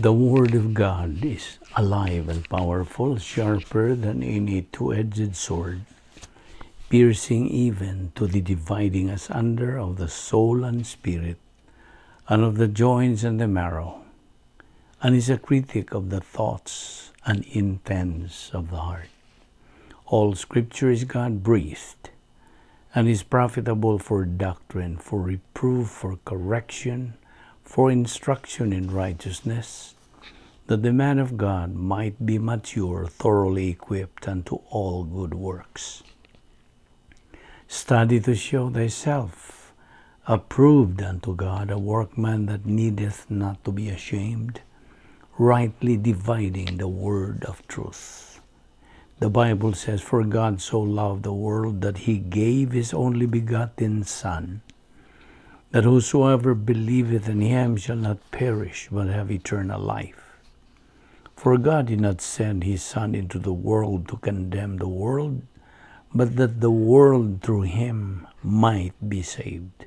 The Word of God is alive and powerful, sharper than any two-edged sword, piercing even to the dividing asunder of the soul and spirit, and of the joints and the marrow, and is a critic of the thoughts and intents of the heart. All Scripture is God breathed and is profitable for doctrine, for reproof, for correction, for instruction in righteousness, that the man of God might be mature, thoroughly equipped unto all good works. Study to show thyself approved unto God, a workman that needeth not to be ashamed, rightly dividing the word of truth. The Bible says, "For God so loved the world that he gave his only begotten Son, that whosoever believeth in him shall not perish, but have eternal life." For God did not send his Son into the world to condemn the world, but that the world through him might be saved.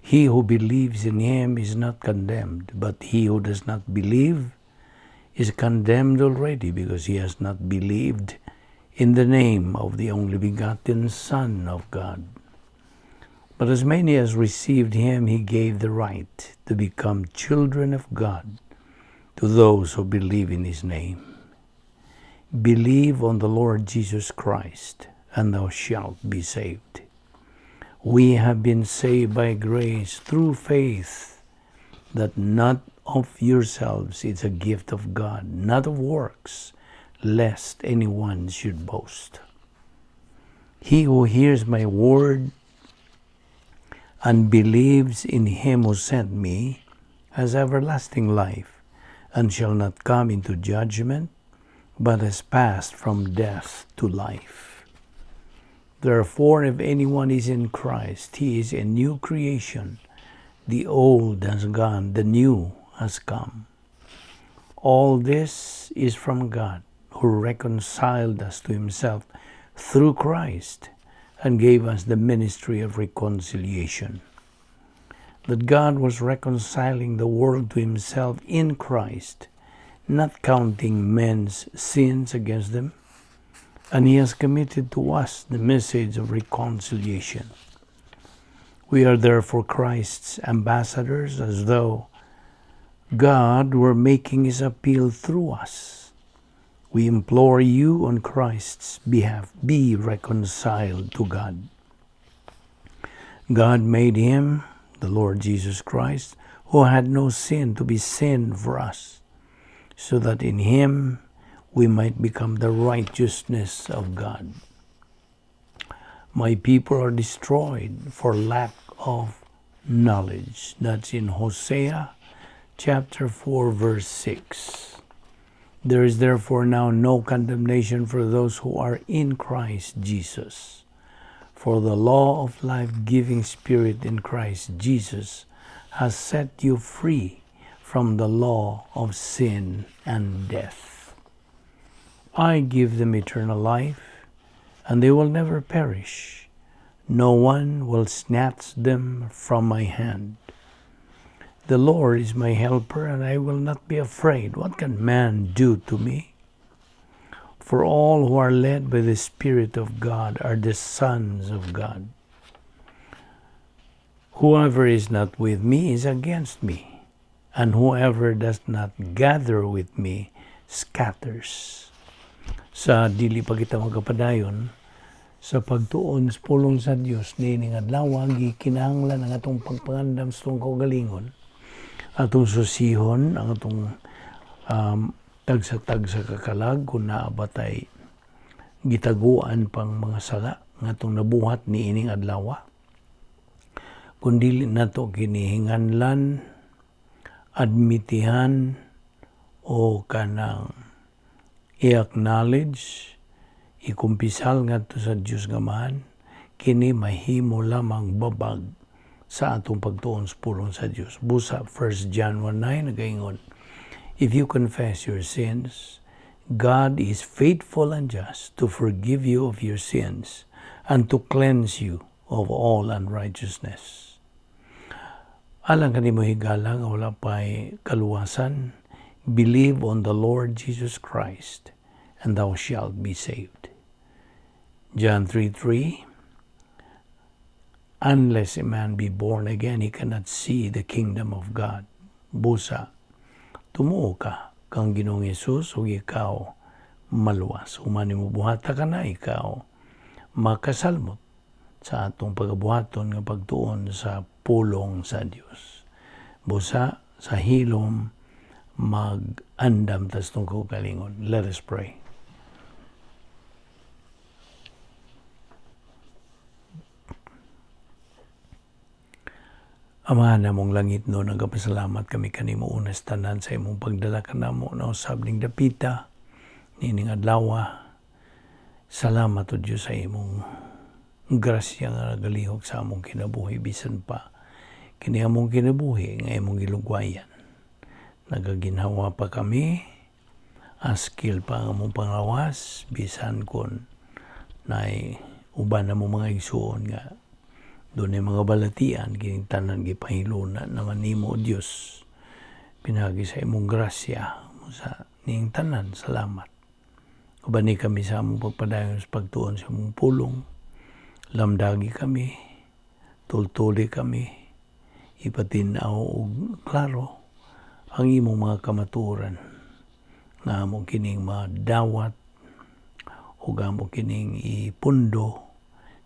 He who believes in him is not condemned, but he who does not believe is condemned already, because he has not believed in the name of the only begotten Son of God. But as many as received him, he gave the right to become children of God, to those who believe in his name. Believe on the Lord Jesus Christ, and thou shalt be saved. We have been saved by grace through faith, that not of yourselves, it's a gift of God, not of works, lest anyone should boast. He who hears my word and believes in him who sent me has everlasting life, and shall not come into judgment, but has passed from death to life. Therefore, if anyone is in Christ, he is a new creation. The old has gone, the new has come. All this is from God, who reconciled us to himself through Christ and gave us the ministry of reconciliation. That God was reconciling the world to himself in Christ, not counting men's sins against them, and he has committed to us the message of reconciliation. We are therefore Christ's ambassadors, as though God were making his appeal through us. We implore you on Christ's behalf, be reconciled to God. God made him, the Lord Jesus Christ, who had no sin, to be sin for us, so that in him we might become the righteousness of God. My people are destroyed for lack of knowledge. That's in Hosea chapter 4 verse 6. There is therefore now no condemnation for those who are in Christ Jesus. For the law of life-giving Spirit in Christ Jesus has set you free from the law of sin and death. I give them eternal life, and they will never perish. No one will snatch them from my hand. The Lord is my helper, and I will not be afraid. What can man do to me? For all who are led by the Spirit of God are the sons of God. Whoever is not with me is against me, and whoever does not gather with me scatters. Sa dili pa kita magkapadayon sa pagtuon sa pulong sa Dios niining adlaw, gikinahanglan ang atong pagpangandam sa atong kaugalingon, atong susihon ang atong tagsa-tagsa ka kalag kung naa ba tay gitaguan pang mga sala nga atong nabuhat niining adlaw. Kung dili nato kini hinganlan, admitihan o kanang i-acknowledge, ikumpisal ngadto sa Dios nga Amahan, kini mahimo lamang babag sa atong pagtuon sa pulong sa Dios. Busa 1 John 1:9 nagaingon, "If you confess your sins, God is faithful and just to forgive you of your sins and to cleanse you of all unrighteousness." Alang kanimo, higala, nga wala pa'y kaluwasan, Believe on the Lord Jesus Christ, and thou shalt be saved. John 3:3. Unless a man be born again, he cannot see the kingdom of God. Busa, tumuo ka kang Ginoong Hesus ug ikaw maluwas. Human nimo buhata kana, ikaw makasalmot sa atong pagabuhaton nga pagtuon sa pulong sa Dios. Busa, sa hilom mag-andam tas atong kaugalingon. Let us pray. Amahan namong langit no, nagapasalamat kami kanimo unas tanan sa imong pagdala kanamo na usab ning dapita nining adlaw. Salamat o Dios sa imong grasya nga nagalihok sa among kinabuhi, bisan pa kini among kinabuhi nga imong gilugwayan. Nagaginhawa pa kami, askil pa ang among panglawas, bisan kon nay uban na mo mga igsuon nga doon ay mga balatian, kining tanan gipahiluna naman nimo, O Dios, pinagi sa imong grasya sa ning tanan. Salamat. Ubani kami sa among pagpadayon sa pagtuon sa imong pulong. Lamdagi kami, tultuli kami, ipatin-aw og klaro ang imong mga kamatuoran nga amo kining madawat ug amo kining ipundo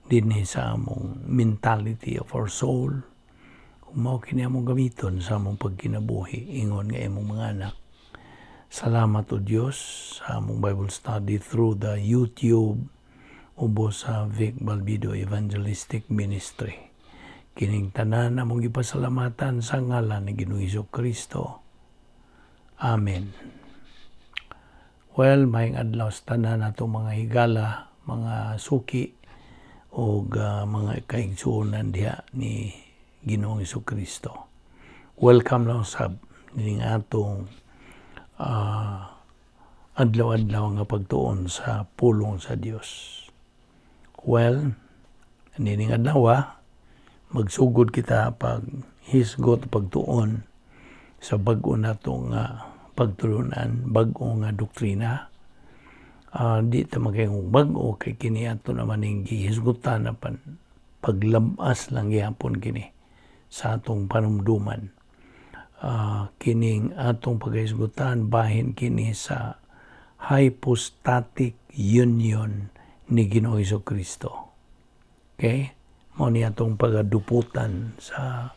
dinhi sa among mentality of our soul. Kung mao kini among gamiton sa among pagkinabuhi ingon nga imong mga anak. Salamat, O Dios, sa among Bible study through the YouTube ubos sa Vic Balbido Evangelistic Ministry. Kining tanan among gipasalamatan sa ngalan ni Ginoong Hesus Kristo. Amen. Well, maayong adlaw sa tanan atong mga higala, mga suki og mga kaigsuonan diha ni Ginoong Hesus Kristo. Welcome lang sab ning atong adlaw-adlaw nga pagtuon sa pulong sa Dios. Well, nining adlaw magsugod kita pag hisgot pagtuon sa bag-o nato nga pagtulunan, bag-o nga doktrina. Di ta makaingong bag-o kay kini ato naman ning gihisgutan apan paglabas lang gihapon kini sa atong panumduman. Kining atong paghisgutan bahin kini sa hypostatic union ni Ginoong Hesus Kristo. Okay? Mao ni atong pagaduputan sa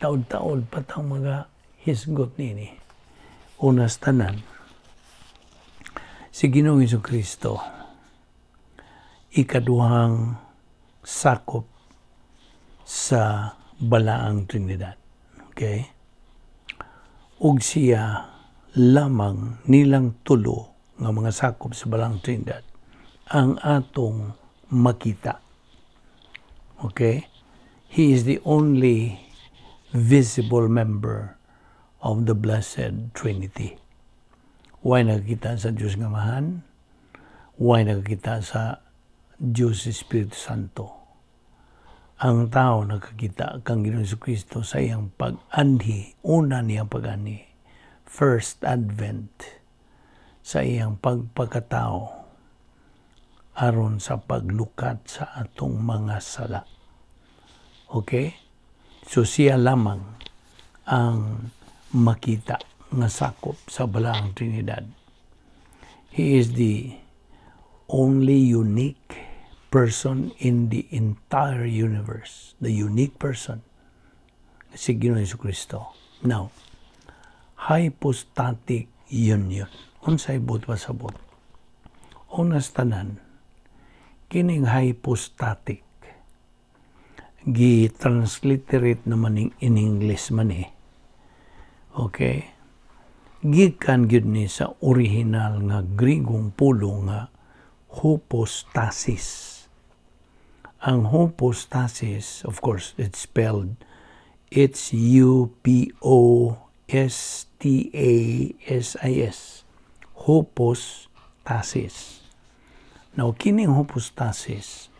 taod-taod patang mga hisgot nini. Unas tanan, si Ginoong Hesus Kristo ikaduhang sakop sa Balaang Trinidad. Okay? Ug siya lamang nilang tulo nga mga sakop sa Balaang Trinidad ang atong makita. Okay? He is the only visible member of the Blessed Trinity. Way nakakita sa Diyos nga Amahan, way nakakita sa Diyos Espiritu Santo. Ang tao nakakita kang Ginoong Kristo sa iyang pag-anhi, una niyang pag-anhi, first advent, sa iyang pagpakatao, aron sa paglukat sa atong mga sala. Okay? So siya lamang ang makita nga sakop sa Balaang Trinidad. He is the only unique person in the entire universe. The unique person. Si Ginoong Hesus Kristo. Now, hypostatic union. Unsay buot pasabot? Unas tanan, kining hypostatic, gi-transliterate naman in English man eh. Okay? Gikan gyud ni sa original nga Grigong pulong nga hypostasis. Ang hypostasis, of course, it's spelled hypostasis. Hypostasis. Now, kining hypostasis,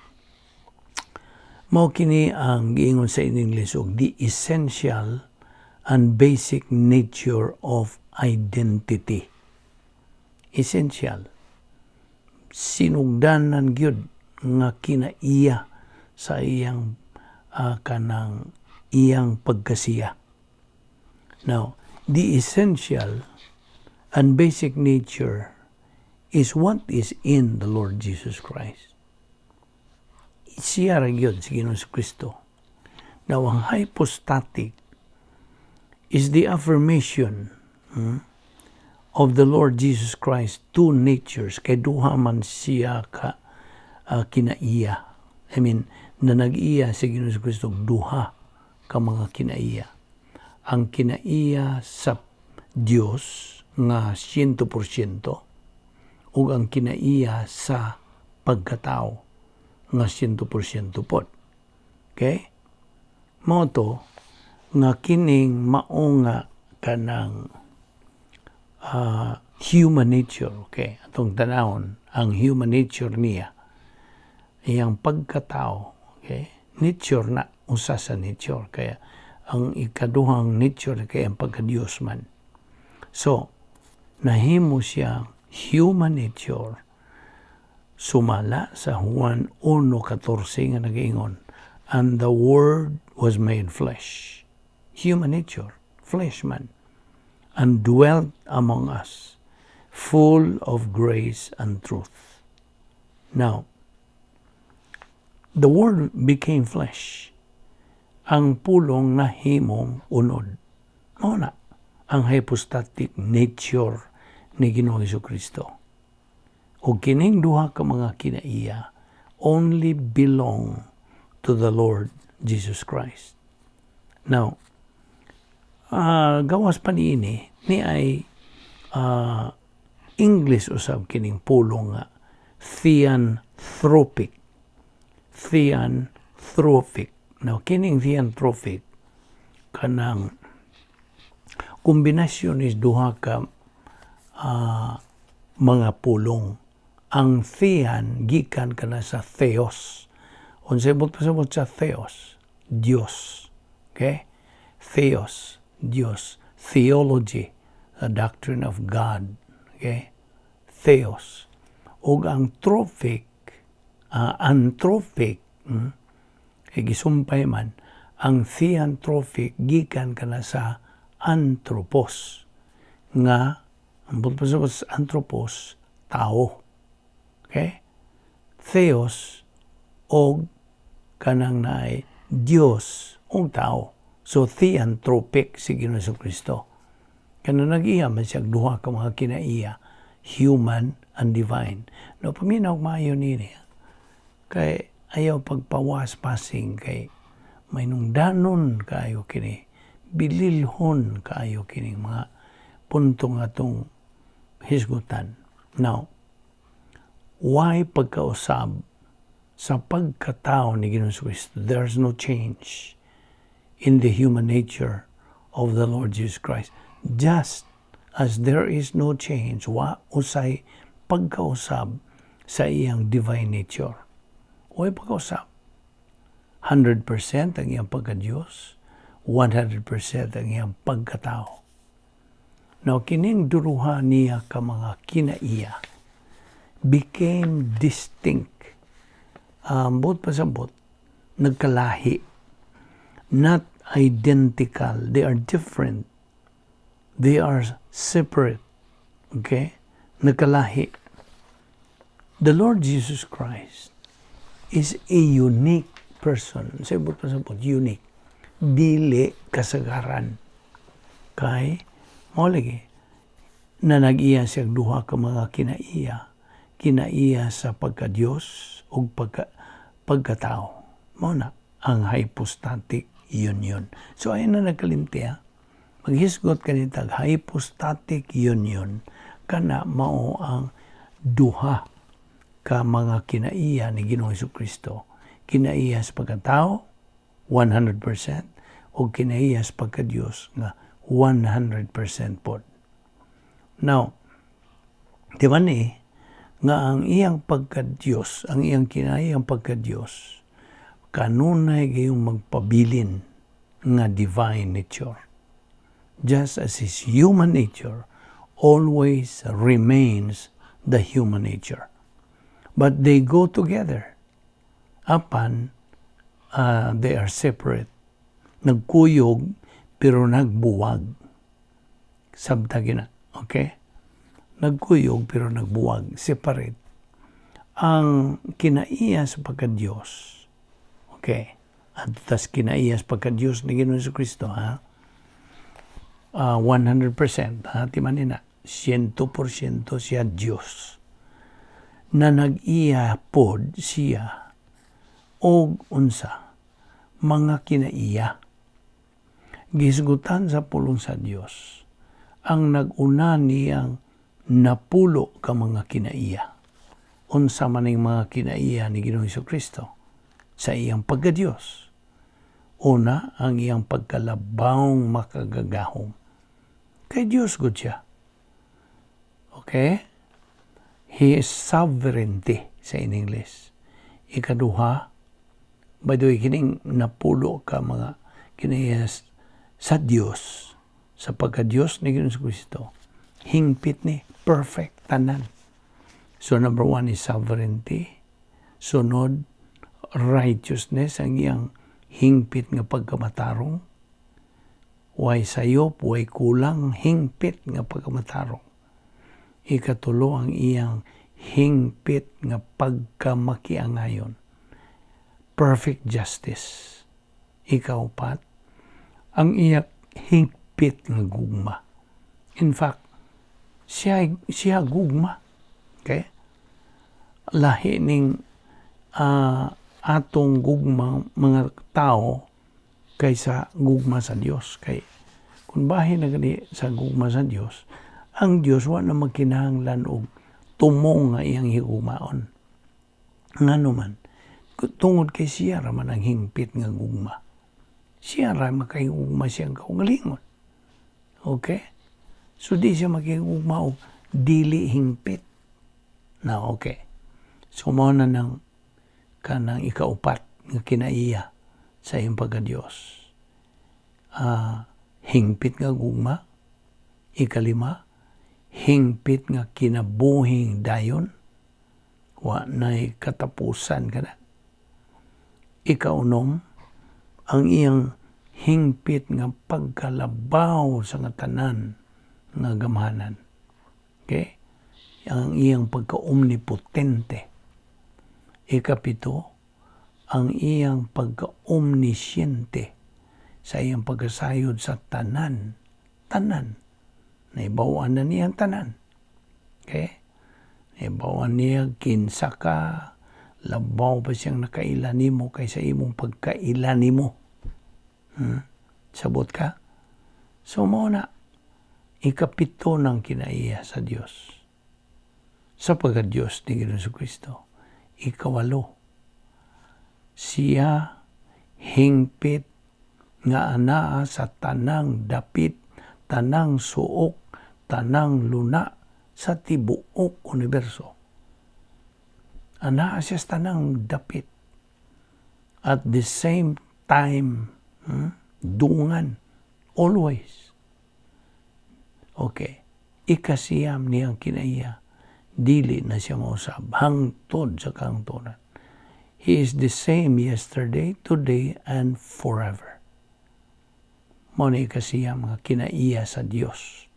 mao kini ang giingon sa in English og the essential and basic nature of identity. Essential. Sinugdanan gyud nga kinaiya sa iyang kanang iyang pagkasiya. Now, the essential and basic nature is what is in the Lord Jesus Christ. Siya ra gyud si Ginoong Kristo. Now, ang hypostatic is the affirmation of the Lord Jesus Christ, two natures, kay duha man siya ka kinaiya. I mean, na nag-iya si Ginoong Kristo duha ka mga kinaiya. Ang kinaiya sa Dios nga 100% ug ang kinaiya sa pagkatao nga 100% pod. Okay? Mao to nga kining mao nga kanang human nature, okay? Atong tanawon ang human nature niya, iyang pagkatao, okay? Nature na usa sa nature, kaya ang ikaduhang nature kay ang pagka-Dios man. So, nahimo siya human nature sumala sa Juan 1:14 nga nagaingon, "And the Word was made flesh." Human nature, flesh man, "and dwelt among us, full of grace and truth." Now, the Word became flesh. Ang Pulong nahimong unod. Mao na ang hypostatic nature ni Ginoong Kristo. O kining duha ka mga kinaiya only belong to the Lord Jesus Christ. Now, gawas pa niini ni ay English usab kining pulong nga theanthropic. Theanthropic. Now, kining theanthropic kanang kombinasyon is duha ka mga pulong. Ang thean gikan kana sa theos. Unsay buot pasabot sa theos? Dios. Okay? Theos, Dios. Theology, the doctrine of God. Okay? Theos. Ug ang trophic, anthropic, kay gisumpay man, ang theanthropic gikan kana sa anthropos nga ang buot pasabot sa anthropos, tao. Okay? Theos og kanang naay Dios og tao. So theanthropic si Ginoong Kristo. Kana nag-iya man siya duha ka mga kinaiya, human and divine. No, paminaw maayo nini. Kay ayaw pagpawas passing kay may nungdanon kaayo kini, bililhon kaayo kining mga punto nga atong hisgutan. Now, why pagkausab sa pagkatao ni Ginoong Kristo? There's no change in the human nature of the Lord Jesus Christ. Just as there is no change, wa usay pagkausab sa iyang divine nature. Way pagkausab. 100% ang iyang pagka-Diyos, 100% ang iyang pagkatao. Now, kining duruha niya ka mga kinaiya became distinct. Buot pasabot, nagkalahi. Not identical. They are different. They are separate. Okay? Nagkalahi. The Lord Jesus Christ is a unique person. Sa buot pasabot, unique. Dili kasagaran. Kay, mao lagi, na nag-iya siya duha ka mga kinaiya. Kinaiya sa pagka-Diyos o pagkatao. Mao na ang hypostatic union. So ay na nagkalimti ha. Maghisgot kanitag hypostatic union kana mao ang duha ka mga kinaiya ni Ginoong Kristo. Kinaiya sa pagkatao 100% o kinaiya sa pagka-Diyos nga 100% pod. Now, di ba ni nga ang iyang pagka-Diyos, ang iyang kinaiyang pagka-Diyos, kanunay gayong magpabilin nga divine nature. Just as his human nature always remains the human nature. But they go together. Apan, they are separate. Nagkuyog, pero nagbuwag. Sabta gina. Okay? Nagkuyog, pero nagbuwag. Separate. Ang kinaiya sa pagka-Diyos. Okay? At tas kinaiya sa pagka-Diyos ni Ginoong Kristo, ha? 100%, ha? Timanin na. 100% siya Diyos. Na nag-iya pod siya og unsa mga kinaiya. Gisgutan sa pulong sa Dios ang nag-una niyang 10 ka mga kinaiya. Unsa man ning mga kinaiya ni Ginoong Kristo sa iyang pagka-Diyos? Una, ang iyang pagkalabawng makagagahom. Kay Diyos gud siya. Okay? He is sovereignty sa in English. Ikaduha, by the way, kining 10 ka mga kinaiya sa Dios, sa pagka-Diyos ni Ginoong Kristo, hingpit ni, perfect, tanan. So number one is sovereignty. Sunod, righteousness, ang iyang hingpit nga pagkamatarong. Way sayop, way kulang, hingpit nga pagkamatarong. Ikatulo, ang iyang hingpit nga pagkamakiangayon. Perfect justice. Ikaupat, ang iyang hingpit nga gugma. In fact, siya gugma. Okay? Lahi ning atong gugma mga tao kaysa gugma sa Dios. Kay kung bahin na gani sa gugma sa Dios, ang Dios wa na magkinahanglan og tumong nga iyang higumaon. Ngano man? Tungod kay siya ra man ang hingpit nga gugma. Siya ra makahigugma siyang kaugalingon. Okay? So di siya makahigugma og dili hingpit. Na okay. So mao na nang kanang ikaupat nga kinaiya sa iyang pagka-Diyos. Hingpit nga gugma. Ikalima, hingpit nga kinabuhing dayon. Wa na'y katapusan kana. Ikaunom, ang iyang hingpit nga pagkalabaw sa nga tanan nga gamhanan. Okay? Ang iyang pagka-omnipotente. Ikapito, ang iyang pagka-omnisciente sa iyang pagkasayod sa tanan. Tanan. Naibawan na niya ang tanan. Okay? Naibawan niya kinsa ka, labaw pa siyang nakaila nimo kaysa imong pagkaila nimo. Sabot ka? So mao na, ikapito ng kinaiya sa Dios. Sa pagka-Diyos ni Ginoong Kristo. Ikawalo, siya hingpit nga anaa sa tanang dapit, tanang suok, tanang luna sa tibuok universo. Anaa siya sa tanang dapit. At the same time, dungan, always. Okay. Ikasiyam niyang kinaiya, dili na siya mausab, hangtod sa kahangturan. He is the same yesterday, today, and forever. Mao ni ikasiyam nga kinaiya sa Dios.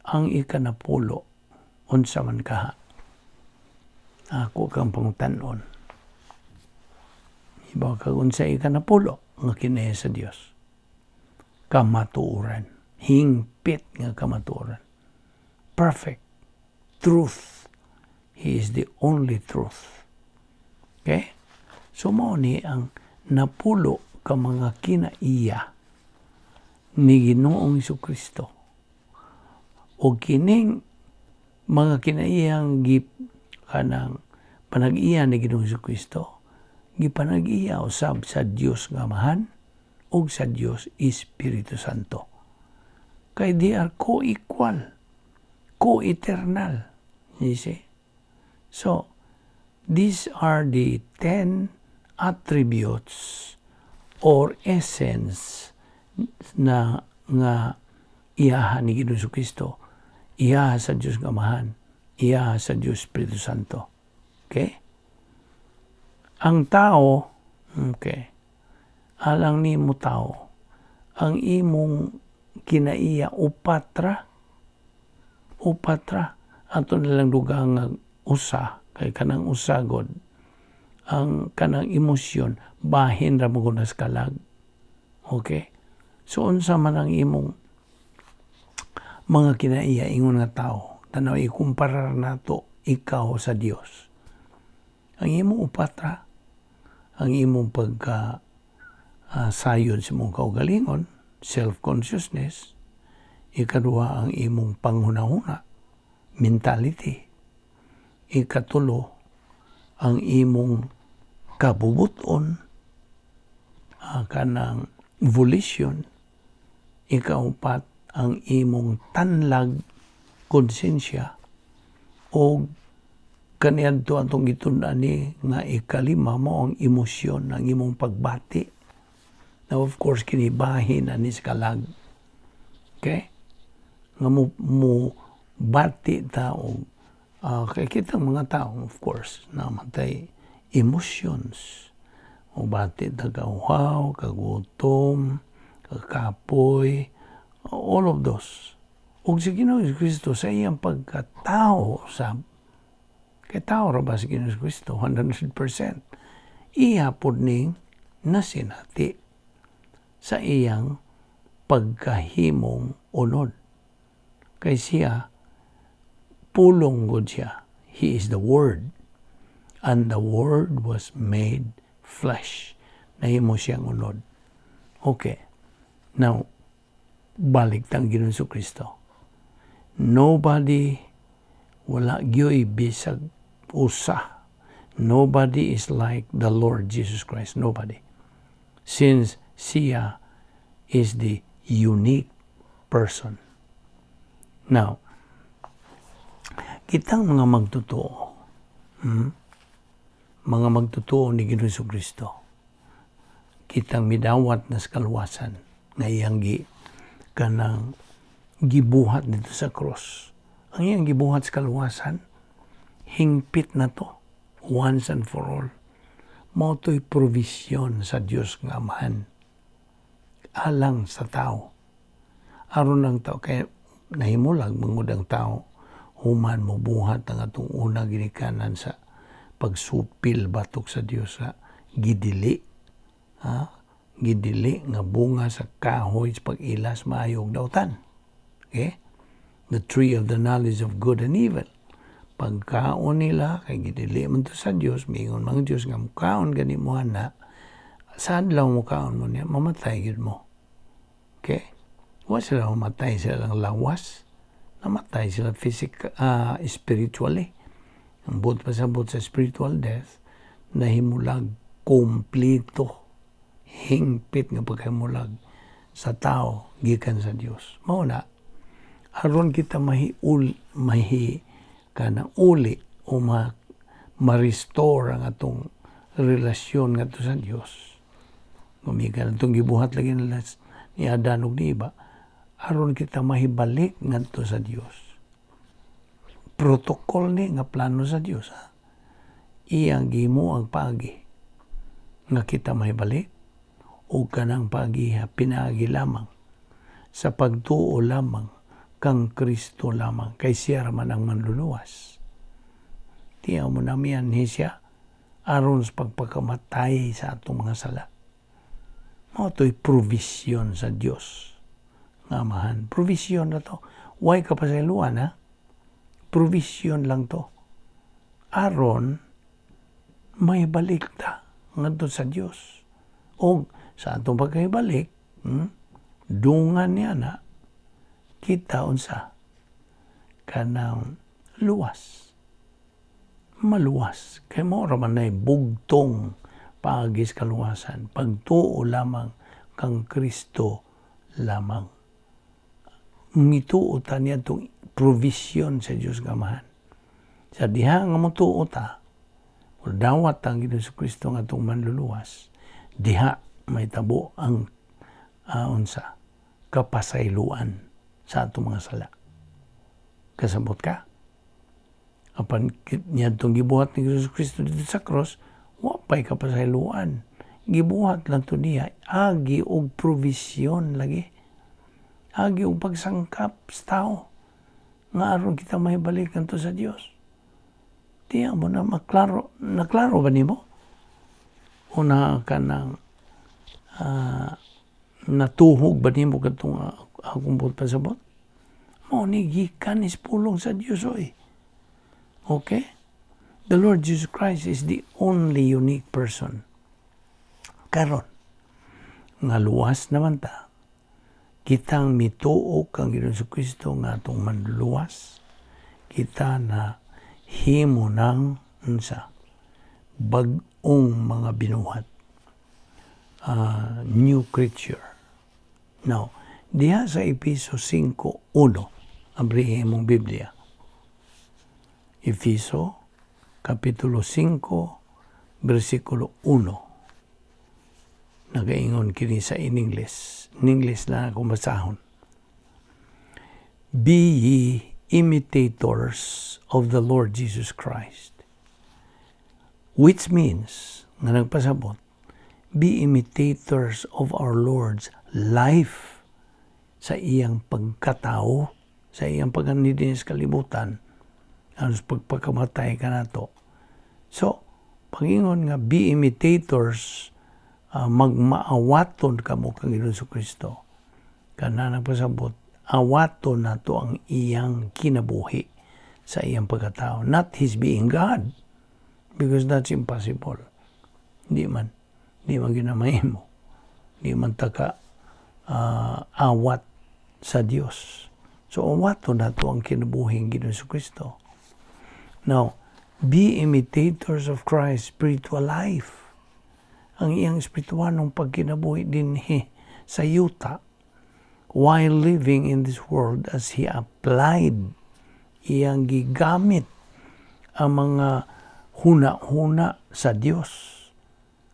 Ang ikanapulo, unsa man kaha? Ako kang pangutan-on. Ibaw kag unsa ikanapulo nga kinaiya sa Dios? Kamatuoran. Hingpit nga kamatuoran. Perfect truth. He is the only truth. Okay? So mao ni ang 10 ka mga kinaiya ni Ginoong Kristo. O kining mga kinaiyang gi kanang panag-iya ni Ginoong Kristo, gipanag-iya usab sa Dios nga Amahan ug sa Dios Espiritu Santo. Kay they are co-equal, co-eternal. You see? So, these are the 10 attributes or essence na nga Iyaha ni Ginoong Kristo, iyaha sa Dios nga Amahan, iyaha sa Dios Espiritu Santo. Okay? Ang tao, okay, alang nimo tao, ang imong kinaiya upatra, upatra, ato na lang dugang nga usa, kay kanang usa god, ang kanang emosyon, bahin ra mo sa kalag. Okay? So, unsa man ang imong mga kinaiya ingon nga tao, tanaw, ikumparar nato ikaw sa Dios. Ang imong upatra, ang imong pagka sayod sa imong kaugalingon, self-consciousness, ikaduha, ang imong panghunahuna, mentality, ikatulo, ang imong kabubuton, kanang volition, ikaupat, ang imong tanlag, konsensya, o kaniadto atong gitun-an ni nga ikalima mo ang emosyon, ang imong pagbati. Now, of course, kini bahin ani sa kalag. Okay? Nga mo bati ta og kay kitang mga tao, of course, namatay emotions. O bati ta kauhaw, kagutom, kakapoy, all of those. Ug si Ginoong Kristo sa iyang pagkatao sa kay tao ra ba si Ginoong Kristo 100%, iya pod ning nasinati sa iyang pagkahimong unod. Kay siya, pulong gud siya. He is the Word. And the Word was made flesh. Nahimo siyang unod. Okay. Now, balik tang Ginoong Kristo. Nobody, wala gyoy bisag usa. Nobody is like the Lord Jesus Christ. Nobody. Since siya is the unique person. Now, kitang mga magtotoo, mga magtotoo ni Ginoong Kristo, kitang midawat na sa kaluwasan nga iyang gi kanang gibuhat dito sa cross. Ang iyang gibuhat sa kaluwasan, hingpit na to, once and for all. Mao to'y provision sa Dios nga Amahan alang sa tao. Aron ang tao, kay nahimulag mangud ang tao human mo buhat ang atong una ginikanan sa pagsupil batok sa Dios sa gidili, ha, gidili nga bunga sa kahoy sa pag-ilas maayo ug dautan, okay, the tree of the knowledge of good and evil. Pagkaon nila, kay gidili man to sa Dios, miingon mang Dios nga mukaon gani mo ana, sa adlaw mukaon mo niya, mamatay gyud mo. Okay, wa sila mamatay sila lang lawas, namatay sila physical, spiritually. Ang buot pasabot sa spiritual death, nahimulag kompleto, hingpit nga pagkahimulag sa tao gikan sa Dios. Mao na aron kita mahiul mahi kanang uli o ma-restore ang atong relasyon ngadto sa Dios. Gumikan atong gibuhat lagi nila ni Adan ug ni Eva, aron kita mahibalik ngadto sa Dios. Protocol ni nga plano sa Dios, ha. Iyang gihimo ang paagi nga kita mahibalik o kanang pagiha pinaagi lamang sa pagtuo lamang kang Kristo lamang, kay siya man ang manluluwas. Tiyaw mo namiyan ni siya aron sa pagpakamatay sa atong mga sala. Mao to'y provision sa Dios nga Amahan. Provision na to. Way kapasayloan, ha? Provision lang to. Aron may balik ta ngadto sa Dios. O sa atong pagkahibalik, dungan niya na kita unsa kanang luwas. Maluwas. Kay mao ra man nay bugtong paagi sa kaluwasan. Pagtuo lamang kang Kristo lamang. Mituo ta niya itong provision sa Diyos nga Amahan. Sa diha nga motuo ta, o dawat ang Ginoong Kristo nga atong manluluwas, diha may tabo ang unsa kapasayloan. sa atong mga sala. Kasabot ka? Apan niadtong gibuhat ni Jesus Kristo dito sa cross, wa pa'y kapasayloan. Gibuhat lang to niya agi og provision lagi. Agi og pagsangkap sa tao nga aron kita mahibalik to sa Dios. Tiya mo na maklaro, naklaro ba nimo? O na ka ng natuhog ba nimo katong akong buot pasabot? Mao ni gikan is pulong sa Dios, oy. Okay? The Lord Jesus Christ is the only unique person. Karon, nga luwas naman ta, kitang mituo kang Ginoong Kristo nga atong manluluwas, kita na himo ng unsa, bag-ong mga binuhat. New creature. Now, diha sa Epeso 5:1, abrihin imong Biblia. Efeso, Kapitulo 5, versikulo 1. Nagaingon kini sa in English. In English na akong basahon. "Be ye imitators of the Lord Jesus Christ." Which means, nga nagpasabot, be imitators of our Lord's life sa iyang pagkatao, sa iyang pag-anhi sa kalibutan, anos pagpakamatay ka nato. So, pagingon nga be imitators, magmaawaton kamo kang Ginoong Kristo. Kana nagpasabot, awaton nato ang iyang kinabuhi sa iyang pagkatao. Not his being God, because that's impossible. Di man. Di man ginamay mo. Di man taka awat sa Dios. So, awaton nato ang kinabuhing Ginoong Kristo. Now, be imitators of Christ's spiritual life. Ang iyang espiritualong pagkinabuhi dinhi sa yuta while living in this world as he applied, iyang gigamit ang mga huna-huna sa Dios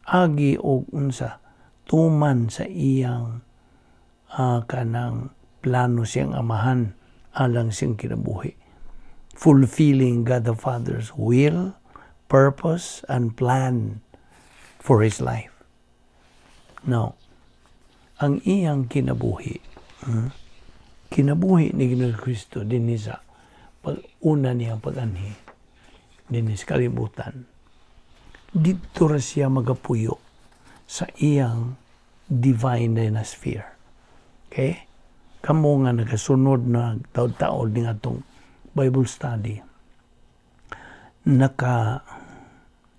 agi og unsa, tuman sa iyang kanang plano siyang Amahan alang siyang kinabuhi, fulfilling God the Father's will, purpose and plan for his life. Now, ang iyang kinabuhi, kinabuhi ni Ginoong Kristo dinhi sa pag una niyang pag-anhi dinhi sa kalibutan, didto ra siya magapuyo sa iyang divine sphere. Okay? Kamo nga nagasunod na taod-taod ni atong Bible study, naka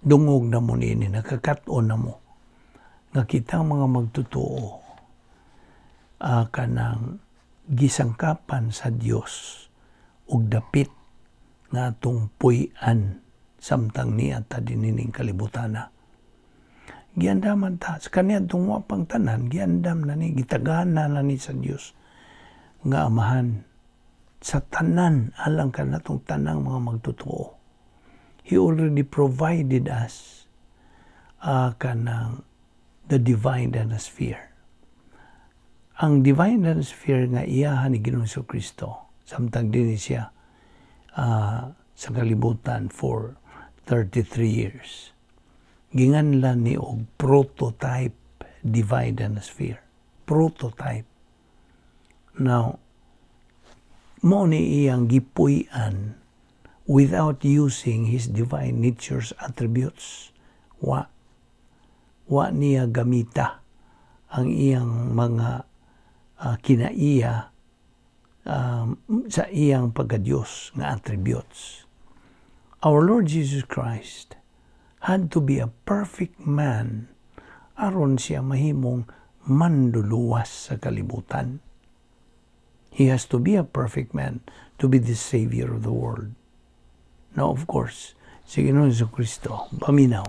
dungog na mo nini, nakakaton na mo nga kitang mga magtotoo kanang gisangkapan sa Dios og dapit nga atong puy-an samtang niya ta dinining kalibutana. Giandaman ta sa kaniadtong wa pang tanan, giandam na ni, gitagana na ni sa Dios nga Amahan sa tanan alang kanatong tanang mga magtotoo. He already provided us kanang the divine sphere. Ang divine sphere nga iyahan ni Ginoong Kristo samtang dinhi siya sa kalibutan for 33 years. Ginganlan ni og prototype divine sphere. Prototype. Now, mao ni iyang gipuy-an without using his divine nature's attributes. Wa. Wa niya gamita ang iyang mga kinaiya sa iyang pagka-Diyos nga attributes. Our Lord Jesus Christ had to be a perfect man aron siya mahimong manduluwas sa kalibutan. He has to be a perfect man to be the Savior of the world. Now, of course, si Ginoong Kristo, paminaw,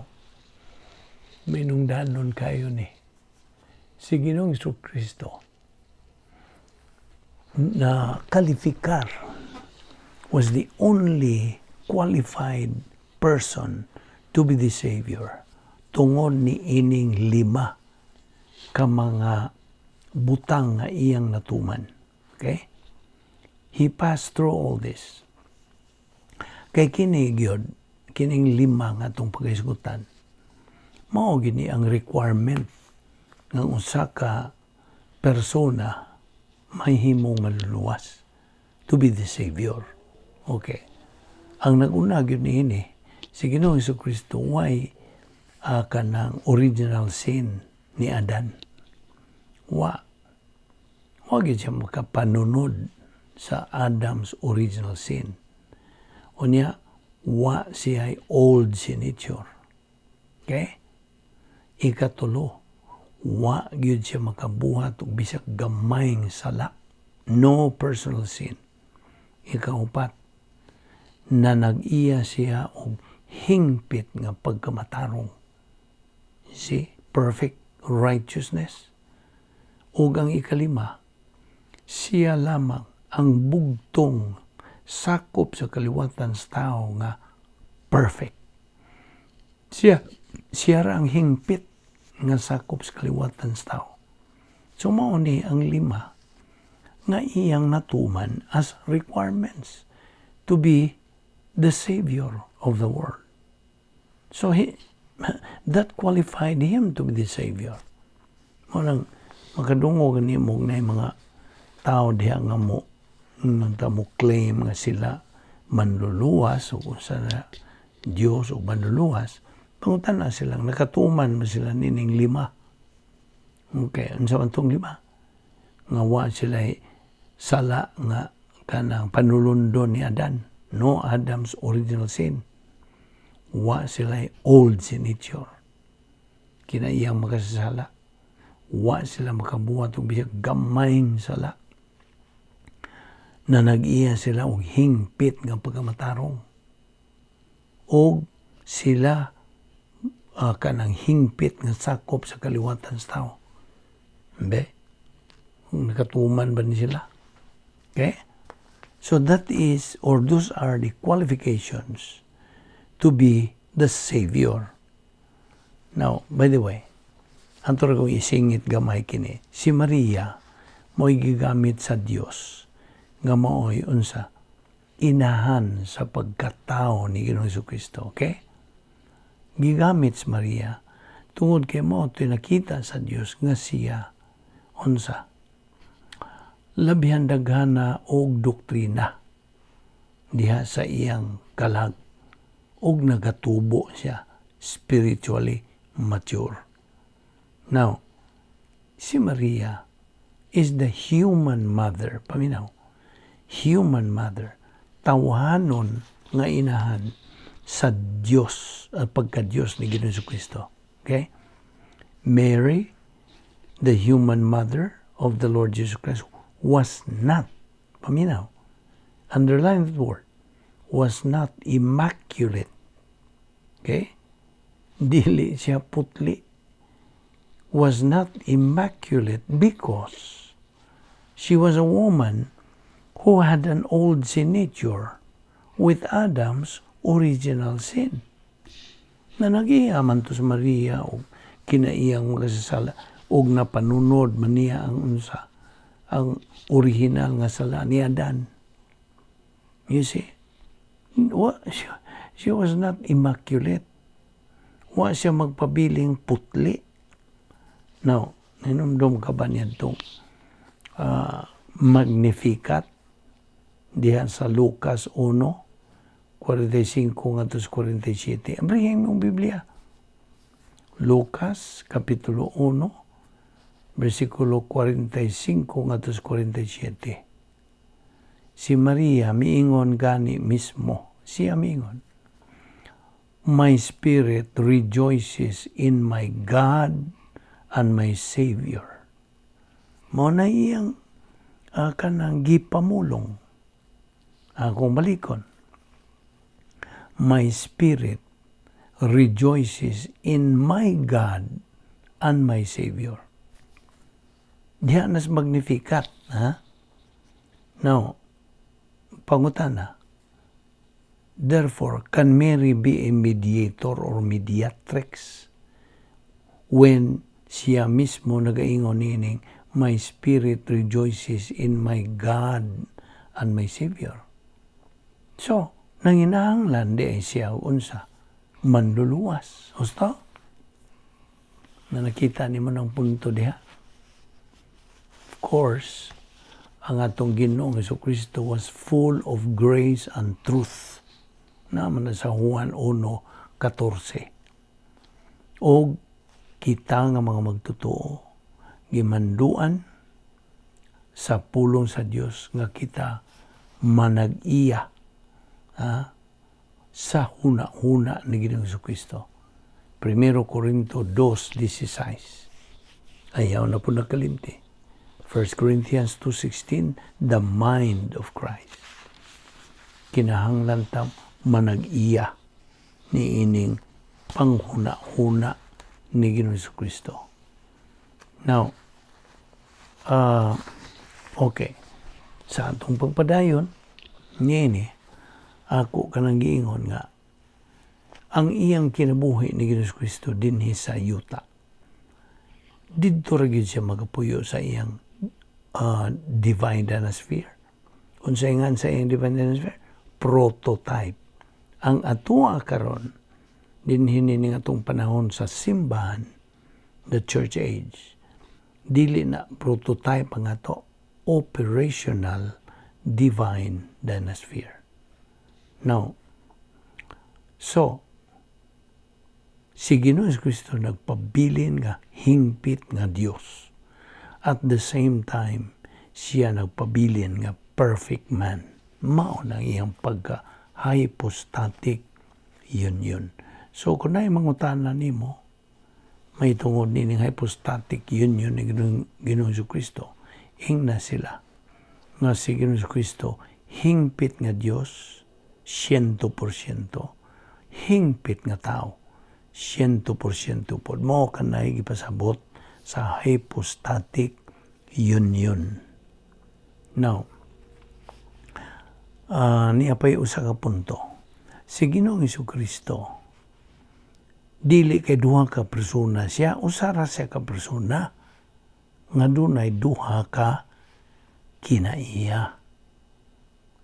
minungdanon kayo ni. Si Ginoong Kristo na kalifikar, was the only qualified person to be the Savior tungod ni ining lima ka mga butang nga iyang natuman. Okay? He passed through all this. Kay kini gyud, kining lima nga atong paghisgutan, mao gini ang requirement ng usa ka persona mahimong manluluwas, to be the Savior. Okay. Ang nag-una gyud niini, si Ginoong Kristo, way kanang original sin ni Adan. Wa. Wa gyud siya makapanunod sa Adam's original sin. Unya, wa siya old sin nature. Okay? Ikatulo, wa gyud siya makabuhat og bisag gamayng sala. No personal sin. Ikaupat, na nag-iya siya og hingpit nga pagkamatarong. You see? Perfect righteousness. Ug ang ikalima, siya lamang ang bugtong sakop sa kaliwatan sa tao nga perfect. Siya ra ang hingpit nga sakop sa kaliwatan sa tao. So mao ni ang lima nga iyang natuman as requirements to be the Savior of the world. So that qualified him to be the Savior. Mao nang makadungog nimo na mga tao diha nga mo nang mo claim nga sila manluluwas o kung sa na Diyos o manluluwas, pangutana silang nakatuman ba sila nining lima. Okay, unsa man tong lima? Nga wa sila sala nga kanang panulundon ni Adan. No Adam's original sin. Wa sila old sin nature. Kinaiyang makasasala. Wa sila makabuhat og bisag gamayng sala. Na nag-iya sila og hingpit nga pagkamatarong. Og sila kanang hingpit nga sakop sa kaliwatan sa tao. Be? Nakatuman ba ni sila? Okay? So that is, or those are the qualifications to be the Savior. Now, by the way, anto ra kong isingit gamay kini, si Maria mo'y gigamit sa Dios nga maoy unsa inahan sa pagkatao ni Ginoong Kristo, okay? Gigamit si Maria tungod kay mao to'y nakita sa Dios nga siya unsa labihan daghana og doktrina diha sa iyang kalag og nagatubo siya, spiritually mature. Now, si Maria is the human mother, paminaw. Human mother, tawhanon nga inahan sa Dios, pagka-Dios ni Ginoong Kristo. Okay? Mary, the human mother of the Lord Jesus Christ, was not, paminaw, underline that word, was not immaculate. Okay? Dili siya putli. Was not immaculate because she was a woman who had an old sin nature with Adam's original sin. Na nagiya man to sa Maria og kinaiyang makasasala og napanunod man niya ang unsa ang original nga sala ni Adan. You see? She was not immaculate. Wa siya magpabiling putli. Now, ninumdum ka ba niya itong Magnificat diha sa Lucas 1, 45 ngadto sa 47? Abrihin mong Biblia. Lucas, Kapitulo 1, versikulo 45 ngadto sa 47. Si Maria miingon gani mismo. Siya miingon, "My spirit rejoices in my God and my Savior." Mao na iyang kanang gipamulong. Akong balikon. "My spirit rejoices in my God and my Savior." Diha nas Magnificat. Ha? Now, pangutana. Therefore, can Mary be a mediator or mediatrix when siya mismo nagaingon nining, "My spirit rejoices in my God and my Savior. So, nanginahanglan diay siya og unsa? Manluluwas. Husto? Na nakita nimo ng punto diha? Of course, ang atong Ginoong Kristo was full of grace and truth. Naman na sa Juan 1:14. O kita nga mga magtotoo, gimanduan sa pulong sa Dios nga kita manag-iya, ha, sa huna-huna ni Ginoong Kristo. 1 Corinto 2:16. Ayaw na po nakalimti. 1 Corinthians 2:16, the mind of Christ. Kinahanglan ta manag-iya ni ining panghuna-huna ni Ginoong Kristo. Now, okay. Sa atong pagpadayon, niini, ako kanang giingon nga ang iyang kinabuhi ni Ginoong Kristo dinhi sa yuta. Didto ra gyud siya magapuyo sa iyang divine dynasphere. Unsay ngan sa iyang divine dynasphere? Prototype. Ang atoa karon dinhi ning atong panahon sa simbahan, the church age, dili na prototype ang ato, operational divine dynasphere. Now, so, si Ginoong Kristo nagpabilin nga hingpit nga Dios. At the same time, siya nagpabilin nga perfect man. Mao nang iyang pagka hypostatic union. So kung naay mangutana nimo, may tungod nining hypostatic union ni Ginoong Kristo, ingna sila nga si Ginoong Kristo hingpit nga Dios, 100%, hingpit nga tao, 100% pod. Mao kanay gipasabot sa hypostatic union. Now, niya pa'y usa ka punto. Si Ginoong Kristo, dili kay duha ka persona siya, usa ra siya ka persona nga dunay duha ka kinaiya.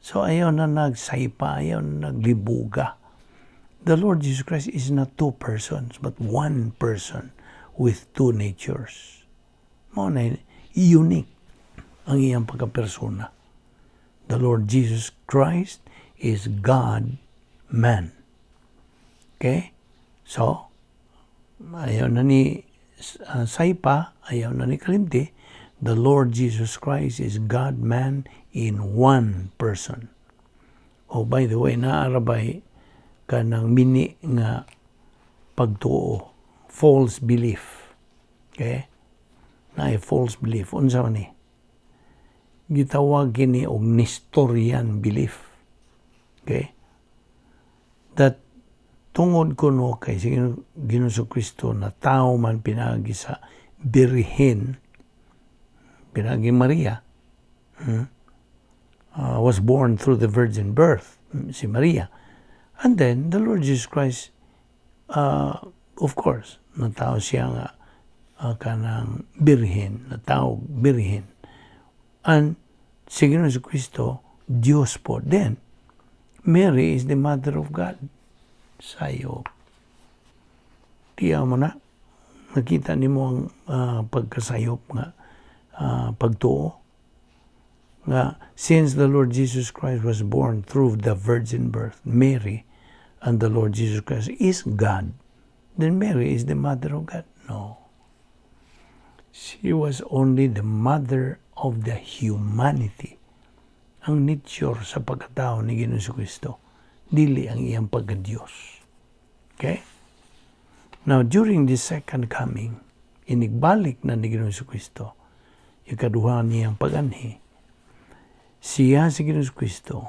So ayaw na nagsaypa, ayaw na naglibuga. The Lord Jesus Christ is not two persons, but one person with two natures. Mao na unique ang iyang pagkapersona. The Lord Jesus Christ is God man. Okay? So, ayaw na ni saypa, ayaw na ni kalimti, the Lord Jesus Christ is God-man in one person. Oh, by the way, naa ra bay kanang mini nga pagtuo, false belief. Okay? Naay false belief. Unsa man ni? Gitawag kini og Nestorian belief. Okay? That tungod kuno kay si Ginoong Kristo na tao man pinaagi sa birhen, pinaagi Maria, was born through the virgin birth, si Maria. And then, the Lord Jesus Christ, of course, natao siya nga kanang birhen, natao birhen. And si Ginoong Kristo, Diyos po. Then, Mary is the mother of God. Sayop. Tiya mo na. Nakita nimo ang pagkasayop nga pagtuo. Nga, since the Lord Jesus Christ was born through the virgin birth, Mary and the Lord Jesus Christ is God. Then Mary is the mother of God. No. She was only the mother of the humanity. Ang nature sa pagkatao ni Ginoong Kristo, dili ang iyang pagka-Diyos. Okay? Now, during the second coming, inigbalik na ni Ginoong Kristo, ikaduha niyang paganhi, siya si Ginoong Kristo,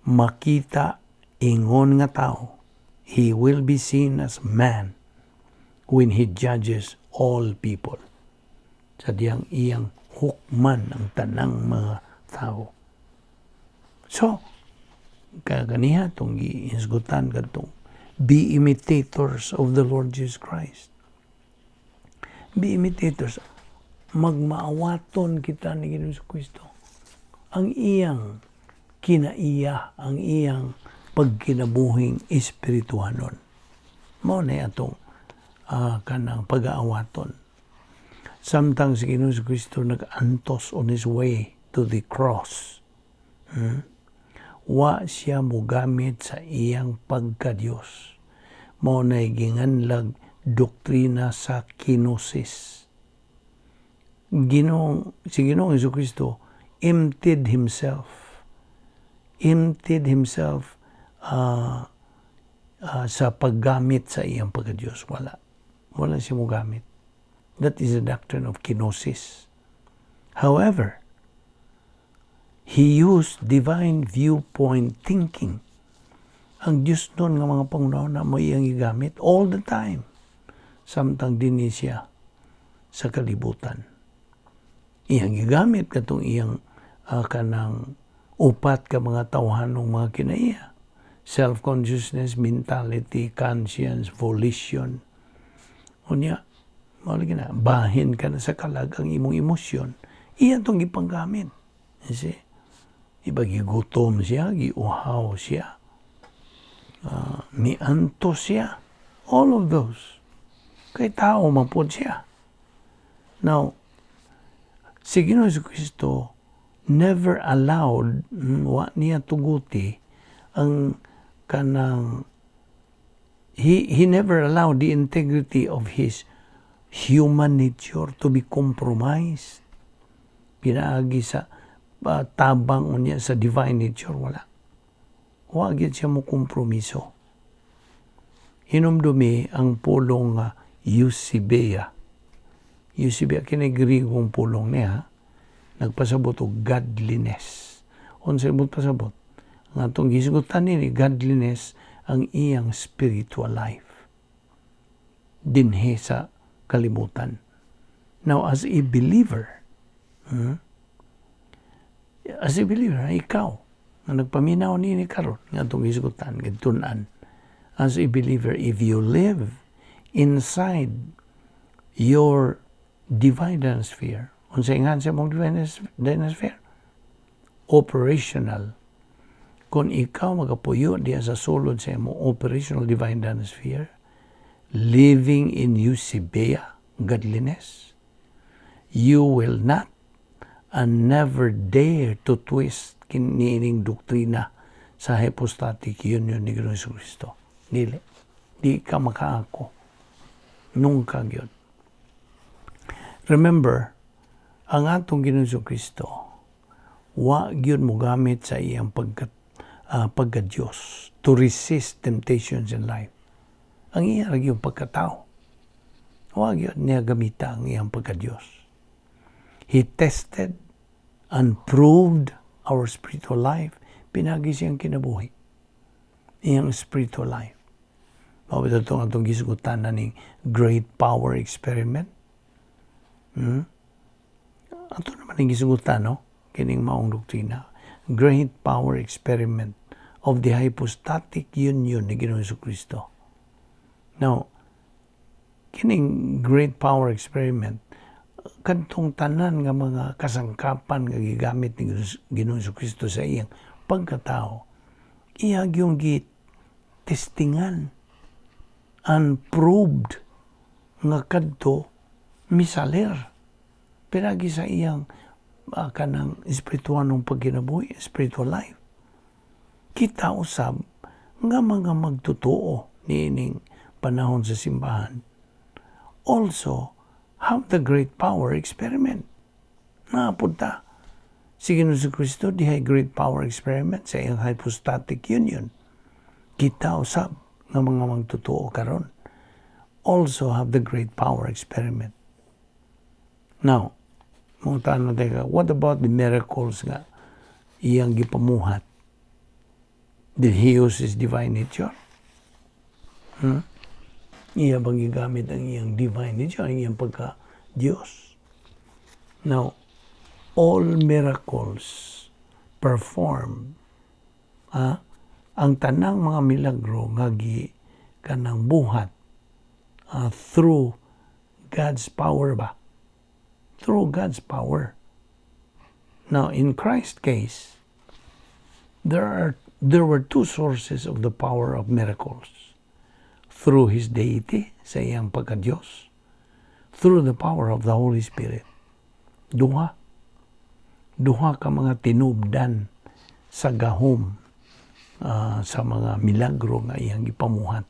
makita ingon nga tao, he will be seen as man when he judges all people. Sa diyang iyang hukman ang tanang mga tao. So, kaganiha itong gihisgutan kadtong be imitators of the Lord Jesus Christ. Be imitators. Magmaawaton kita ni Ginoong Kristo. Ang iyang kinaiya, ang iyang pagkinabuhing espirituhanon. Mao na atong kanang pag-aawaton. Samtang si Ginoong Kristo nag-antos on his way to the cross, Wa siya mogamit sa iyang pagka-Diyos. Mao na ginganlag doktrina sa kenosis. Si Ginoong Kristo emptied himself. Emptied himself sa paggamit sa iyang pagka-Diyos. Wala. Wala siya mogamit. That is the doctrine of kenosis. However, he used divine viewpoint thinking. Ang Diyos nun nga mga panghunahuna mao iyang gigamit all the time. Samtang dinhi siya sa kalibutan. Iyang gigamit katong iyang kanang upat ka mga tawhanong mga kinaiya. Self-consciousness, mentality, conscience, volition. Unya, mao lagi na, bahin ka na sa kalag ang imong emosyon. Iya tong gipanggamit. You see? Iba gigutom siya, giuhaw siya, miantos siya. All of those. Kay tao man pod siya. Now, si Ginoong Kristo never allowed, wa niya tuguti ang kanang he never allowed the integrity of his human nature to be compromised. Pinaagi sa tabang unya sa divine nature, wala. Wa gyud siya mo kompromiso. Hinumdumi ang pulong nga eusebeia. Eusebeia kini Griegong pulong niya, nagpasabot og godliness. Unsay mo pasabot? Nga atong gisgutan nini godliness ang iyang spiritual life dinhi sa kalibutan. Now, as a believer, As a believer, ikaw, nga nagpaminaw nini karon nga atong gisgutan, gitun-an. As a believer, if you live inside your divine sphere, unsay nga sa mong divine sphere? Operational. Kung ikaw magapuyo diya sa sulod sa imong operational divine sphere, living in eusebeia, godliness, you will not and never dare to twist kinining doktrina sa hypostatic union ni Ginoong Kristo. Dili. Di ka makaako. Nunca gyud. Remember, ang atong Ginoong Kristo, wa gyud mogamit sa iyang pagka-Diyos to resist temptations in life. Ang iya ra gyud pagkatao. Wa gyud niya gamita ang iyang pagka-Diyos. He tested and proved our spiritual life. Pinaagi siyang kinabuhi. Iyang spiritual life. Mao ito itong atong gisgutan na ning great power experiment. Ato naman ang gisgutan, no? Kining maong doktrina. Great power experiment of the hypostatic union ni Ginoong Kristo. Now, kining great power experiment, kadtong tanan nga mga kasangkapan nga gigamit ni Ginoong Kristo sa iyang pagkatao, iya gyung gi-testingan and proved nga kadto misaler pinagi sa iyang kanang espirituanong pagkinabuhi, spiritual life. Kita usab nga mga magtotoo niining panahon sa simbahan also have the great power experiment. Napunta. Si Ginoong Kristo dihay great power experiment sa iyang hypostatic union. Kita usab nga mga magtotoo karon also have the great power experiment. Now, mga tanong teka, what about the miracles nga iyang gipamuhat? Did he use his divine nature? Iya bang gigamit ang iyang divine nature, ang iyang pagka Diyos? Now, all miracles performed, ang tanang mga milagro nga gi kanang buhat through God's power ba? Through God's power. Now, in Christ's case, there were two sources of the power of miracles. Through His deity, sa iyang pagka-Diyos, through the power of the Holy Spirit. Duha. Duha ka mga tinubdan sa gahom sa mga milagro nga iyang gipamuhat.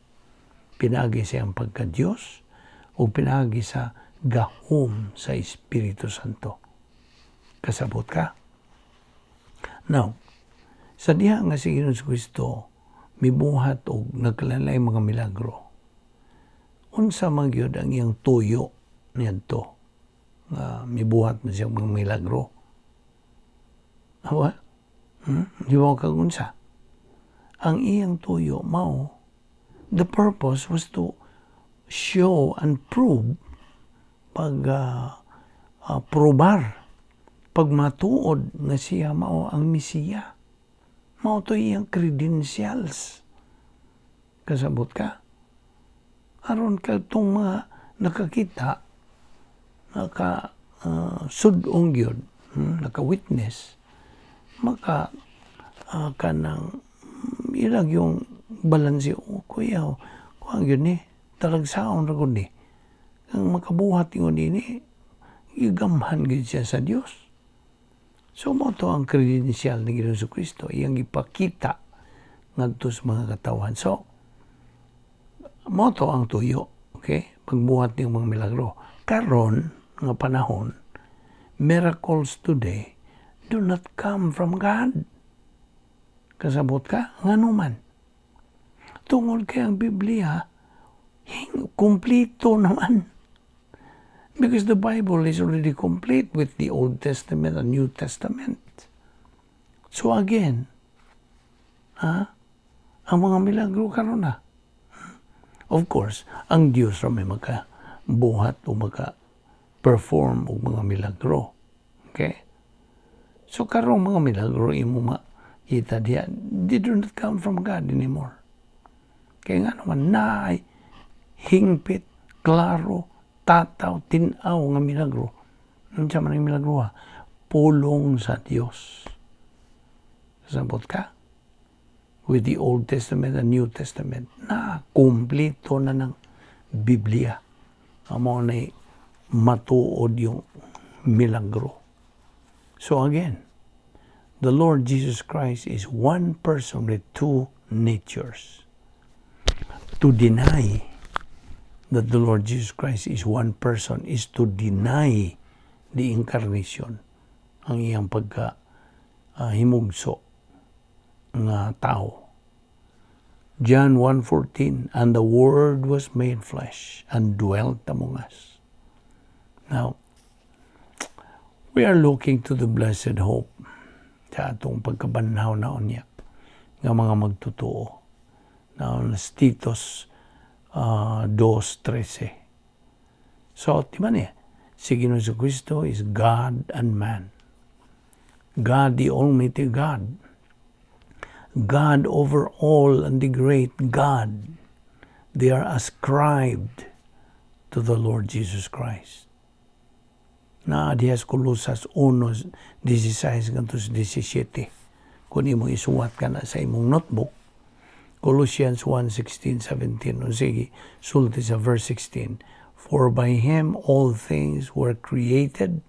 Pinaagi sa iyang pagka-Diyos o pinaagi sa gahom sa Espiritu Santo. Kasabot ka? Now, sa diha nga si Ginoong Kristo mibuhat og nagkalain mga milagro, unsa man gyud ang iyang tuyo niadto nga mibuhat man siya mga milagro? Awa? Di ba kag unsa? Ang iyang tuyo mao, the purpose was to show and prove, pag probar, pagmatuod nga siya mao ang Mesiya. Mao to iyang credentials. Kasabot ka? Aron kadtong mga nakakita, naka sud-ong gyud, naka-witness, maka kanang ilag yung balanse, "Oh, kuya, kuan gyud ni, talagsaon ra gud ni. Ang makabuhat ingon ini, gigamhan gyud siya sa Dios." So mao to ang credential ni Ginoong Kristo, iyang gipakita ngadto sa mga katawhan. So mao to ang tuyo, okay? Pagbuhat ng mga milagro. Karon nga panahon, miracles today do not come from God. Kasabot ka? Ngano man? Tungod kay ang Biblia, kumpleto naman. Because the Bible is already complete with the Old Testament and New Testament. So again, ha, ang mga milagro karon na. Of course, ang Diyos ra may makabuhat o maka-perform og mga milagro. Okay? So karong mga milagro imo makita diha, they do not come from God anymore. Kaya nga naman naay hingpit, klaro, tataw, tin-aw nga milagro. Unsa man ang milagro ha? Pulong sa Dios. Sabot ka? With the Old Testament and New Testament, na kumpleto na ng Biblia. Amo na matuod yung milagro. So again, the Lord Jesus Christ is one person with two natures. To deny that the Lord Jesus Christ is one person is to deny the incarnation, ang iyang pagka himugso nga tao. John 1:14, "And the Word was made flesh and dwelt among us." Now, we are looking to the blessed hope sa atong pagkabanhaw na unya nga mga magtotoo. Now, Titus 2:13. So, di ba niya? Si Ginoong Kristo is God and man. God, the Almighty God. God over all and the great God. They are ascribed to the Lord Jesus Christ. Na diha sa Colosas 1:16 ngadto sa 17. Kung imong isuwat ka na sa imong notebook, Colossians 1:16, 17. O sige, sulti sa verse 16. "For by Him all things were created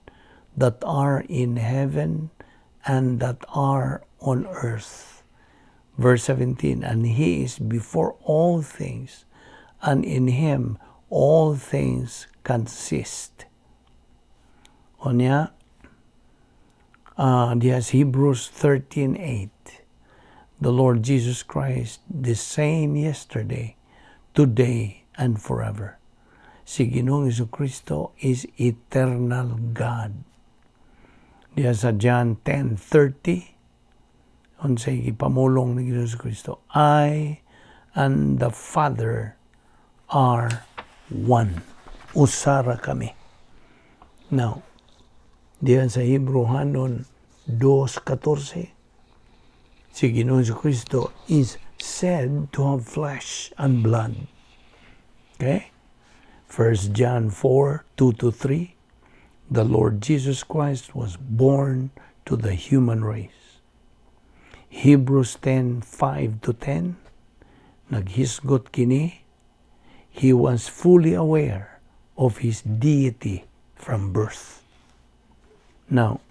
that are in heaven and that are on earth." Verse 17, "And He is before all things, and in Him all things consist." Unya, diha sa Hebrews 13:8, "The Lord Jesus Christ, the same yesterday, today, and forever." Si Ginoong Kristo is eternal God. Diha sa John 10:30, unsay gipamulong ni Ginoong Kristo, "I and the Father are one." Usara kami. Now, diyan sa Hebreohanon 2:14, si Ginoong Kristo is said to have flesh and blood. Okay? 1 John 4:2 to 3, the Lord Jesus Christ was born to the human race. Hebrews 10:5 to 10, naghisgot kini, he was fully aware of his deity from birth. Now,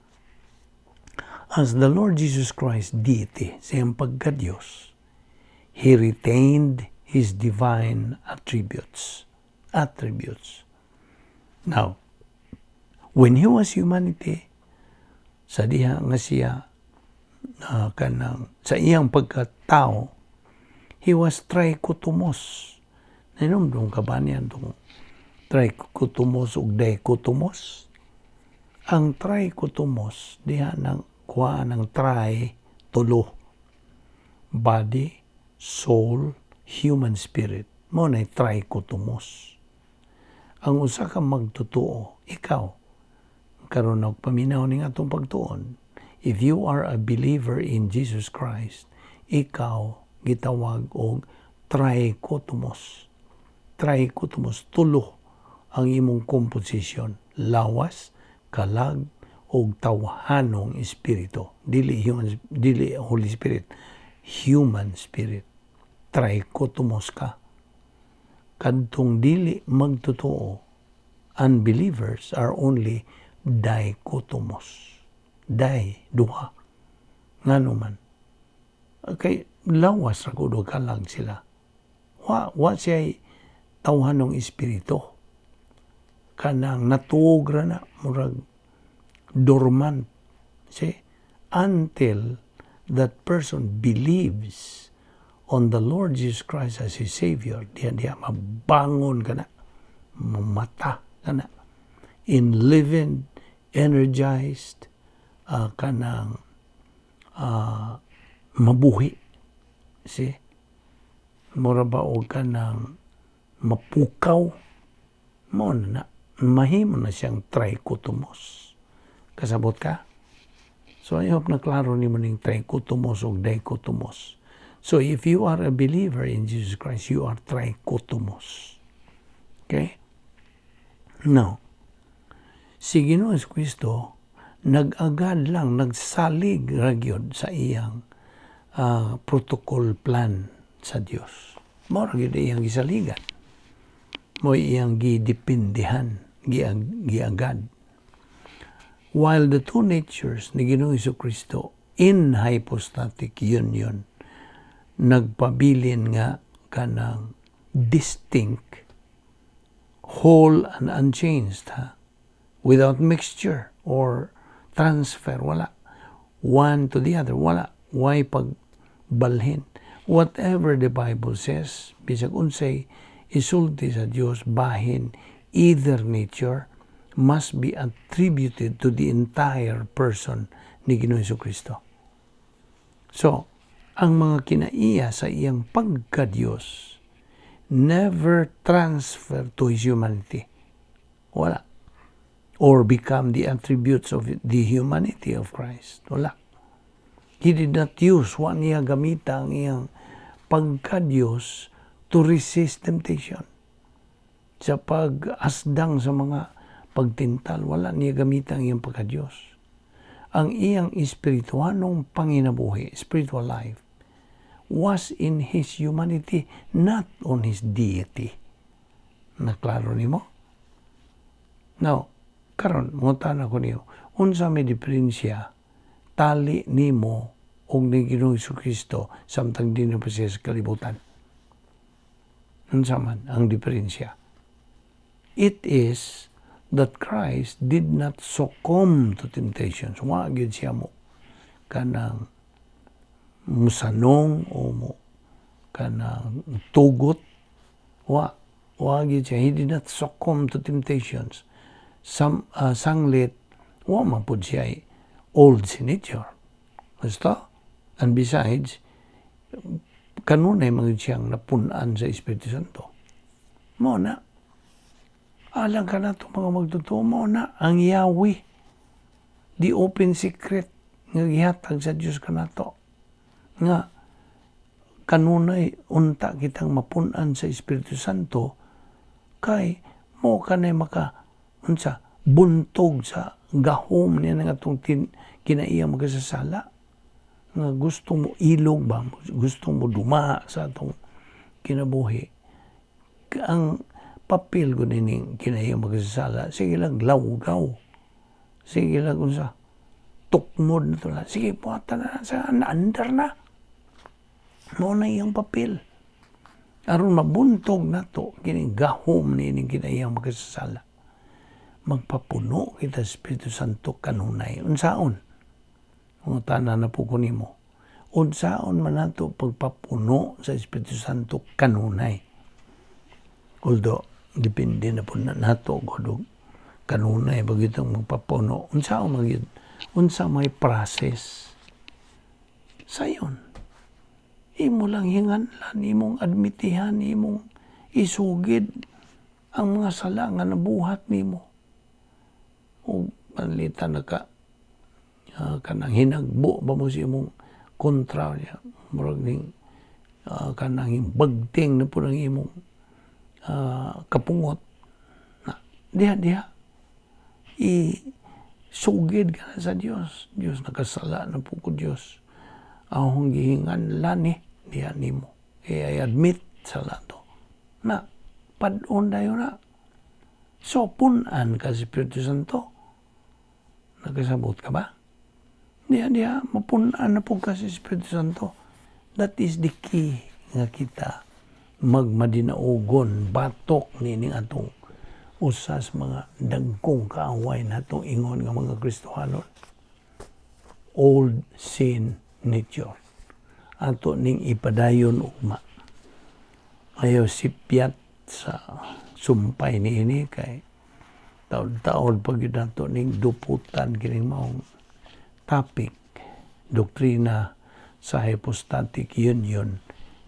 as the Lord Jesus Christ deity, sa iyang pagka-Diyos, he retained his divine attributes. Attributes. Now, when he was humanity, sa diha nga siya kanang sa iyang pagkatao, he was trichotomos. Nahinumdum ka ba niya itong trichotomos ug dichotomos? Ang trichotomos, diha nang kuha ng tri, tulo. Body, soul, human spirit. Mao na trichotomos. Ang usa ka magtotoo, ikaw, karon nagpaminaw ning atong pagtuon, if you are a believer in Jesus Christ, ikaw gitawag og trichotomos. Trichotomos, tulo ang imong composition: lawas, kalag, ug tawhanong espiritu. Dili human, dili Holy Spirit, human spirit. Trichotomos ka. Kadtong dili magtotoo, unbelievers are only dichotomos. Di, duha. Ngano man? Okay, lawas ra gud kalag sila. Wa siya tawhanong espiritu. Kanang natuog ra na, murag dormant. See? Until that person believes on the Lord Jesus Christ as his Savior, diya diya mabangon ka na, mamata ka na, enlivened, energized, kanang mabuhi. See? Mura ba og kanang mapukaw? Mao na na. Mahimo na siyang trichotomos. Kasabot ka? So I hope na klaro nimo ning trichotomos ug dichotomos. So if you are a believer in Jesus Christ, you are trichotomos. Okay? Now, si Ginoong Kristo nag-agad lang, nagsalig ra gyud sa iyang protocol plan sa Dios. Mao ra gyud iyang gisaligan. Mao iyang gidepindihan, giagad. While the two natures ni Ginoong Kristo in hypostatic union nagpabilin nga kanang distinct, whole and unchanged, ha? Without mixture or transfer, wala. One to the other, wala. Way pagbalhin? Whatever the Bible says, bisag unsay isulti sa Dios bahin either nature must be attributed to the entire person ni Ginoong Kristo. So, ang mga kinaiya sa iyang pagka-Diyos never transfer to his humanity. Wala. Or become the attributes of the humanity of Christ. Wala. He did not use, wa niya gamita ang iyang pagka-Diyos to resist temptation. Sa pag-asdang sa mga pagtintal, wala niya gamita ang iyang pagka-Diyos. Ang iyang espirituanong panginabuhi, spiritual life, was in his humanity, not on his deity. Naklaro nimo? Now, karon mangutana ko niyo, unsa may diferensya tali nimo og ni Ginoong Kristo samtang di na pa siya sa kalibutan? Unsa man ang diferensya? It is that Christ did not succumb to temptations. Wa gyud siya mo kanang musanong o mo kanang tugot. Wa gyud siya. He did not succumb to temptations. Sanglit, wa man pud siya old si nature. Basta? And besides, kanunay man gyud siyang napun-an sa Espiritu Santo. Mao na. Alang kanato, mga magtotoo, mao na ang Yahweh. The open secret nga gihatag sa Dios kanato. Nga kanunay unta kitang mapun-an sa Espiritu Santo kay mo kanay maka unsa buntog sa Gahom niya nga atong kinaiyang makasasala nga gusto mo ilog ba, gusto mo duma sa atong kinabuhi. Ang papel ko nining kinaiyang makasasala, sige lang lawgaw, sige lang unsa, tukmod na to lang. Sige, buhatan na sa naandar na. Mao na iyang papel. Aron mabuntog nato kining gahom niining kinaiyang makasasala, magpapuno kita sa Espiritu Santo kanunay. Unsaon? Mangutana na po ko nimo. Unsaon man nato pagpapuno sa Espiritu Santo kanunay? Although, depende na po na nato kung kanunay ba gyud ang magpapuno. Unsaon man gyud? Unsa may process? Sayon. Imo lang hinganlan, imong admitihan, imong isugid ang mga sala nga nabuhat nimo. O panlitan na ka kanang hinagbo ba mo sa imong kontra niya. Murag ning kanang bagting na po ng imong kapungot. Na, diha, diha. I sugid ka na sa Dios. "Dios, nakasala na po ko, Dios. Akong gihinganlan ni diha nimo. Kaya I admit sa to." Na, padon dayon na. So, punan ka sa Espiritu Santo. Nakasabot ka ba? Diha, diha, mapunan na po ka sa Espiritu Santo. That is the key nga kita magmadinaugon batok nining atong usas mga dagkong kaaway natong ingon nga mga Kristohanon. Old sin nature. Ato ning ipadayon ugma. Ayaw sipyat sa sumpay niini kay taod-taod pag yun nato ning duputan kining maong topic, doktrina sa hypostatic union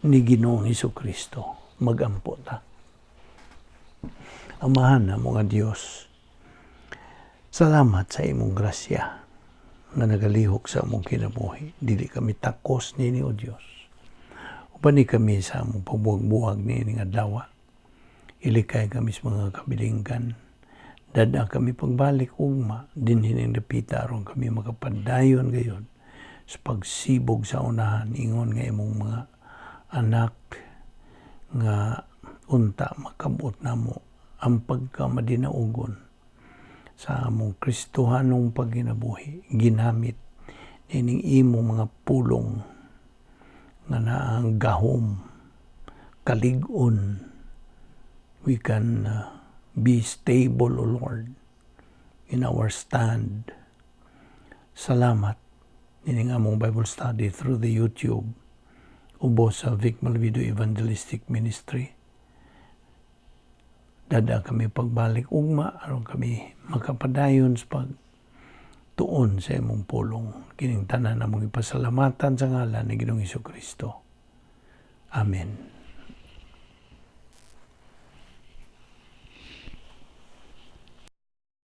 ni Ginoong Kristo. Magampo ta. Amahan na mga Dios, salamat sa imong grasya nga nagalihok sa among kinabuhi. Dili kami takos nini, O Dios. Uban ni kami sa among pagbuwag-buwag niini nga adlaw. Ilikay kami sa mga kabilinggan. Dada kami pagbalik ugma dinhi ning dapita aron kami makapadayon gayon sa pagsibog sa unahan ingon nga imong mga anak nga unta makabot namo ang pagkamadinaugon sa among Kristohanong pagkinabuhi ginamit nining imong mga pulong nga naang gahom, kalig-on. We can be stable, O Lord, in our stand. Salamat nining among Bible study through the YouTube ubos sa Vic Malvido Evangelistic Ministry. Dada kami pagbalik ugma aron kami makapadayon sa pag tuon sa imong pulong. Kining tanan among ipasalamatan sa ngalan ni Ginoong Kristo. Amen.